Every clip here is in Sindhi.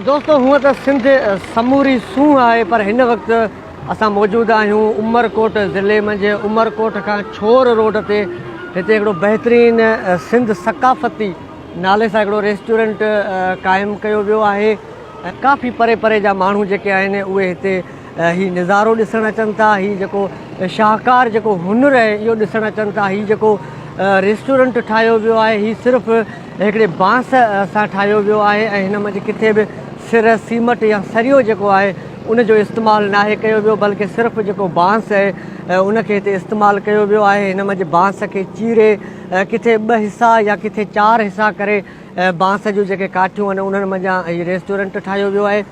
دوستو هونء ته سنڌ سموري سونهن آهي پر هن وقت اسان موجود آهيون عمرڪوٽ ضلعي منجهه عمرڪوٽ کان ڇور روڊ تي هتي هڪڙو بهترين سنڌ ثقافتي نالي سان هڪڙو ريسٽورنٽ قائم ڪيو ويو آهي ۽ ڪافي پري پري جا ماڻهو جيڪي آهن اهي هتي هي نظارو ڏسڻ اچن ٿا هي جيڪو شاهڪار جيڪو هنر آهي اهو ڏسڻ اچن ٿا هي جيڪو ريسٽورنٽ ٺاهيو ويو آهي هي صرف هڪڙي بانس سان ٺاهيو ويو آهي ۽ هن منجهه ڪٿي به سر سيمٽ يا سريو جيڪو آهي ان جو استعمال ناهي ڪيو ويو بلڪه صرف جيڪو بانس آهي ان کي هتي استعمال ڪيو ويو آهي هن منجهه بانس کي چيري ڪٿي ٻه حصا يا ڪٿي چار حصا ڪري بانس جون جيڪي ڪاٺيون آهن انهن منجهان هي ريسٽورنٽ ٺاهيو ويو آهي.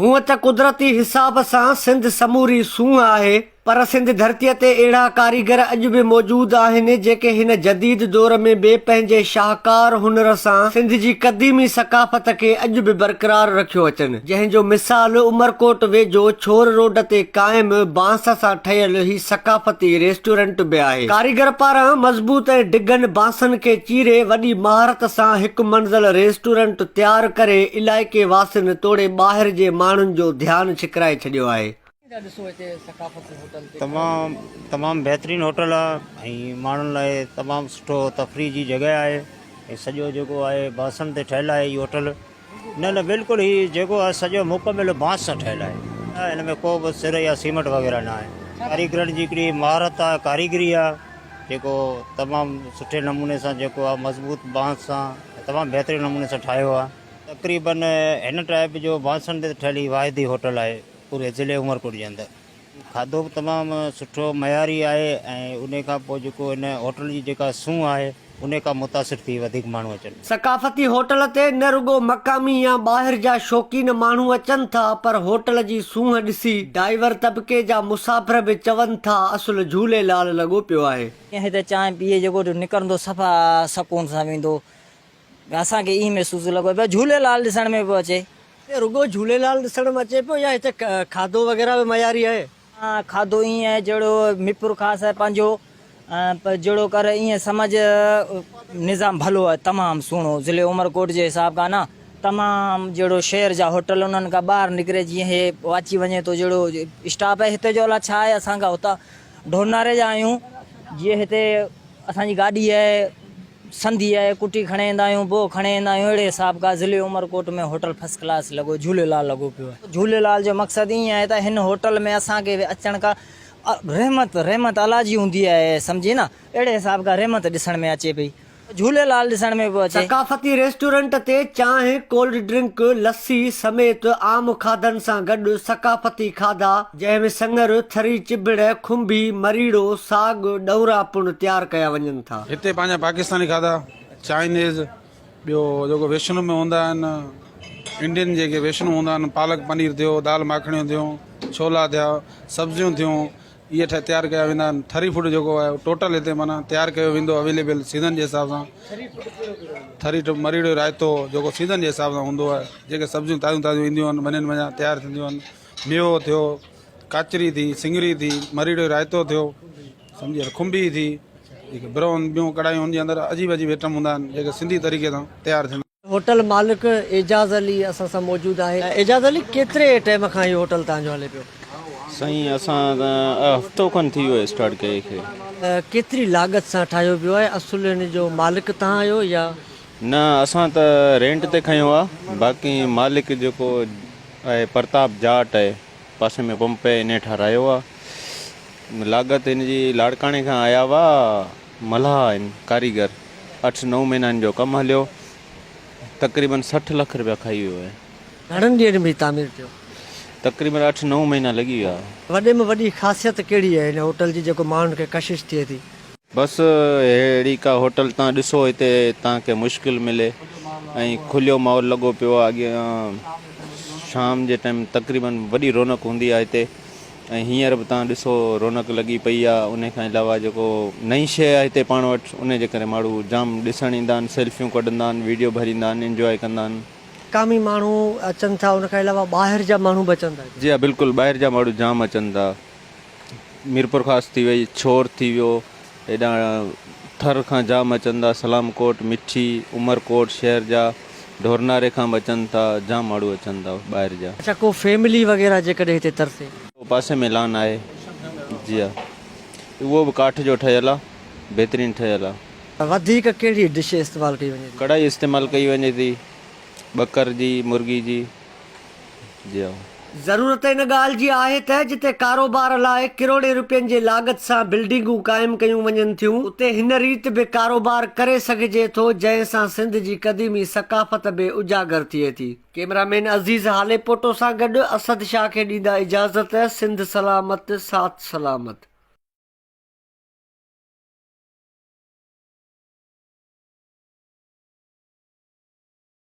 هونء ته قدرتي حساب سان سنڌ سموري سونهن آهي. پر سنڌ ڌرتيء تي اهڙا ڪاريگر اڄ به موجود آهن، جيڪي هن جديد دور ۾ به پنهنجي شاهڪار هنر سان سنڌ جي قديمي ثقافت کي اڄ به برقرار رکيو اچن، جنهن جو مثال عمرڪوٽ ويجهو ڇور روڊ تي قائم بانس سان ٺهيل هي ثقافتي ريسٽورنٽ به آهي. ڪاريگر پاران مضبوط ۽ ڊگهن بانسن کي چيري وڏي مهارت سان هڪ منزل ريسٽورنٽ تيار ڪري علائقي واسين توڙي ٻاهر جي ماڻهن جو ڌيان ڇڪرائي ڇڏيو آهي. تمام تمام بهترين هوٽل آ ۽ ماڻهن لاء تمام سٺو تفريح جي جڳهه آهي ۽ سڄو جيڪو آهي بانسن تي ٺهيل آهي هي هوٽل نه نه بلڪل هي جيڪو آهي سڄو مڪمل بانس سان ٺهيل آهي هن ۾ ڪو به سر يا سيمنٽ وغيره نه آهي ڪاريگرن جي هڪڙي مهارت آهي ڪاريگري آهي جيڪو تمام سٺي نموني سان جيڪو آهي مضبوط بانس سان تمام بهترين نموني سان ٺاهيو آهي تقريبن هن ٽائپ جو بانسن تي ٺهيل هي واحد ئي هوٽل آهي پوري ضلعي عمرڪوٽ جي اندر کاڌو به تمام سٺو معياري آهي ۽ انهي کان پوء جيڪو هن هوٽل جي جيڪا سونهن آهي انهي کان متاثر ٿي وڌيڪ ماڻهو اچن. ثقافتي هوٽل تي نه رڳو مقامي يا ٻاهر جا شوقين ماڻهو اچن ٿا پر هوٽل جي سونهن ڏسي ڊائيور طبقي جا مسافر به چون ٿا اصل جهوليلال لڳو پيو آهي. هتي چانهه پيئي جيڪو نڪرندو صفا سڪون سان ويندو. اسان کي ائين محسوس لڳو پيو جهوليلال ڏسڻ ۾ پيو اچي. هتي رڳو جهوليلال ڏسڻ ۾ اچي پيو يا هتي کاڌو وغيره به معياري آهي؟ ها کاڌو ائين آهي جهڙو ميرپورخاص آهي پنهنجو پر جهڙو ڪر ائين سمجهه نظام ڀلو آهي تمام سهڻو ضلعي عمرڪوٽ جي حساب کان نه تمام جهڙو شهر جا هوٽل انهن کان ٻاهر نڪري جيئن هي اچي وڃي ٿو جهڙو اسٽاف آهي هتي جو الاء ڇا آهي اسان کان هتان ڍورناري جا آهيون جيئن هتي اسان جي گاڏي آهي سنڌي آهي ڪٽي کڻي ايندا آهيون بوء کڻي ايندا آهيون اهڙي حساب کان ضلعي عمرڪوٽ ۾ هوٽل فرسٽ ڪلاس لڳو جهوليلال لڳو پيو آهي. جهوليلال جو مقصد ائين آهي ته هن هوٽل ۾ اسان کي اچڻ کان رحمت رحمت الله جي هوندي آهي سمجهي نه اهڙي حساب کان رحمت ڏسڻ ۾ اچي پئي جهوليلال ڏسڻ ۾ پيو اچي. ثقافتي ريسٽورنٽ تي چانهه، ڪولڊ ڊرنڪ، لسي سميت عام کاڌن سان گڏ ثقافتي کاڌا جنهن ۾ سڱر، ٿري چڀڙ، کنڀي، مريڙو، ساڳ، ڏونرا پڻ تيار ڪيا وڃن ٿا. هتي پنهنجا پاڪستاني کاڌا، چائنيز، ٻيو جيڪو ويشنو ۾ هوندا آهن، انڊين جيڪي ويشنو هوندا آهن، پالڪ پنير ٿيو، دال ماکڻيون ٿيون، ڇولا ٿيا، سبزيون ٿيون، اهي ٺهي تيار ڪيا ويندا آهن. ٿري فوڊ جيڪو آهي ٽوٽل هتي معنيٰ تيار ڪيو ويندو اويليبل سيزن جي حساب سان. ٿري مريڙو رائتو جيڪو سيزن جي حساب سان هوندو آهي، جيڪي سبزيون تازيون تازيون اينديون آهن ٻنين منجهان تيار ٿينديون آهن. ميوو ٿيو، ڪاچري ٿي، سڱري ٿي، مريڙو رائتو ٿيو، سمجهي کنڀي ٿي، جيڪي برون ٻيون ڪڙايون ان جي اندر عجيب عجيب ائٽم هوندا آهن جيڪي سنڌي طريقي سان تيار ٿيندا آهن. هوٽل مالڪ اعجاز علي اسان سان موجود آهي. اعجاز علي ڪيتري ٽائيم کان هي هوٽل توهان جو هلي پيو؟ سائين اسان ته هفتو کن ٿي ويو اسٽارٽ ڪئي کي. ڪيتري لاڳت سان ٺاهيو ويو آهي اصل هن جو مالڪ توهان آهيو يا؟ نه اسان ته رينٽ تي کنيو آهي باقي مالڪ جيڪو آهي پرتاب جاٽ آهي پاسي ۾ پمپ آهي انهي ٺارايو آهي لاڳت هن جي لاڙڪاڻي کان آيا هئا ملاح آهن ڪاريگر اٺ نو مهينا هن جو ڪم هليو تقريبن 60 لک رپيا کائي ويو آهي. گهڻن ڏينهن ۾ تعمير ٿيو؟ تقريبن اٺ نو مهينا لڳي ويا. وڏي ۾ وڏي خاصيت ڪهڙي آهي هن هوٽل جي جيڪو ماڻهن کي ڪشش ٿئي ٿي؟ بس اهڙي ڪا هوٽل تان ڏسو هتي تان کي مشڪل ملي ۽ کليو ماحول لڳو پيو آهي اڳيان شام جي ٽائيم تقريبن وڏي رونق هوندي آهي هتي ۽ هينئر به توهان ڏسو رونق لڳي پئي آ انهي کان علاوه جيڪو نئين شيء آ هتي پاڻ وٽ انهي جي ڪري ماڻهو جام ڏسڻ ايندا آهن سيلفيون ڪڍندا آهن ويڊيو ڀريندا آهن انجواء ڪندا آهن. مقامي ماڻهو اچن ٿا ان کان علاوه ٻاهر جا ماڻهو به اچن ٿا هتي. جي ها بلڪل ٻاهر جا ماڻهو جام اچن ٿا ميرپورخاص ٿي وئي ڇور ٿي ويو هيڏانهن ٿر کان جام اچن ٿا سلام ڪوٽ مٺي عمرڪوٽ شهر جا ڍورناري کان به اچن ٿا جام ماڻهو اچن ٿا ٻاهر جا. اڇا ڪو فيملي وغيره جيڪڏهن هتي ترسي. پاسي ۾ لان آهي جي ها اهو به ڪاٺ جو ٺهيل آ بهترين ٺهيل آ. وڌيڪ ڪهڙي ڊش استعمال ڪئي وڃي ٿي؟ ڪڙهائي استعمال ڪئي وڃي ٿي ٻڪر جي مرغي جي جي ها. ضرورت ان ڳالهه جي آهي ته جتي ڪاروبار لاء ڪروڙين روپين جي لاڳت سان بلڊنگون قائم ڪيون وڃن ٿيون اتي هن ريت به ڪاروبار ڪري سگهجي ٿو جنهن سان سنڌ جي قديمي ثقافت به اجاگر ٿئي ٿي. ڪئميرا مين عزيز هاليپوٽو سان گڏ اسد شاهه کي ڏيندا اجازت سنڌ سلامت ساٿ سلامت.